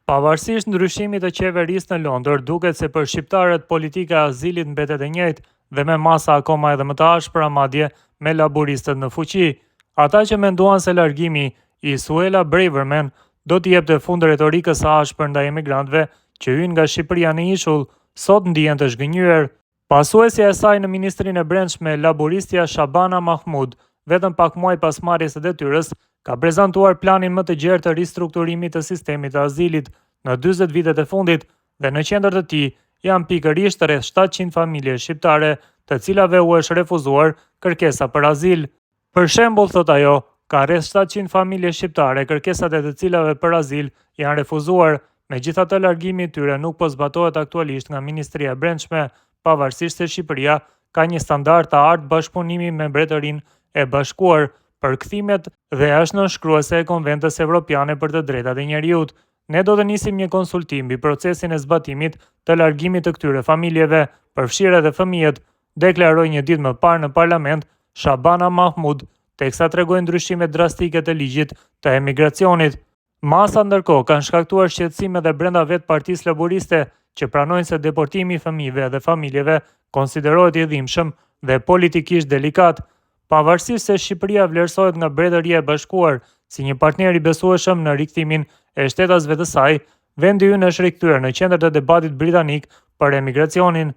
Pavarësisht ndryshimit të qeverisë në Londër, duket se për shqiptarët politika e azilit mbetet e njëjtë dhe me masa akoma edhe më të ashpra madje me laburistët në fuqi. Ata që menduan se largimi i Suella Braverman do t'i jepte fund retorikës së ashpër ndaj emigrantëve që hyjnë nga Shqipëria në ishull, sot ndihen të zhgënjyer. Pasuesja e saj në Ministrinë e Brendshme, laburistja Shabana Mahmood, vetëm pak muaj pas marrjes së detyrës, ka prezantuar planin më të gjerë të ristrukturimit të sistemit të azilit në 40 vitet e fundit dhe në qendër të tij janë pikërisht rreth 700 familje shqiptare, të cilave u është refuzuar kërkesa për azil. Për shembull, thotë ajo, ka rreth 700 familje shqiptare, kërkesat e të cilave për azil janë refuzuar, megjithatë largimi i tyre nuk po zbatohet aktualisht nga Ministria e Brendshme, pavarësisht se Shqipëria ka një standard të artë bashkëpunimi me Mbretërinë e Bashkuar për kthimet dhe është nënshkruese e Konventës Evropiane për të Drejtat e Njeriut. Ne do të nisim një konsultim mbi procesin e zbatimit të largimit të këtyre familjeve, përfshirë edhe fëmijët, deklaroi një ditë më parë në parlament Shabana Mahmood, teksa tregoi ndryshimet drastike të ligjit të emigracionit. Masat ndërkohë kanë shkaktuar shqetësime edhe brenda vetë Partisë Laburiste, që pranojnë se deportimi i fëmijëve dhe familjeve konsiderohet i dhimbshëm dhe politikisht delikat. Pavarësisht se Shqipëria vlerësohet nga Mbretëria e Bashkuar si një partner i besueshëm në rikthimin e shtetasve të saj, vendi ynë është rikthyer në qendër të debatit britanik për emigracionin.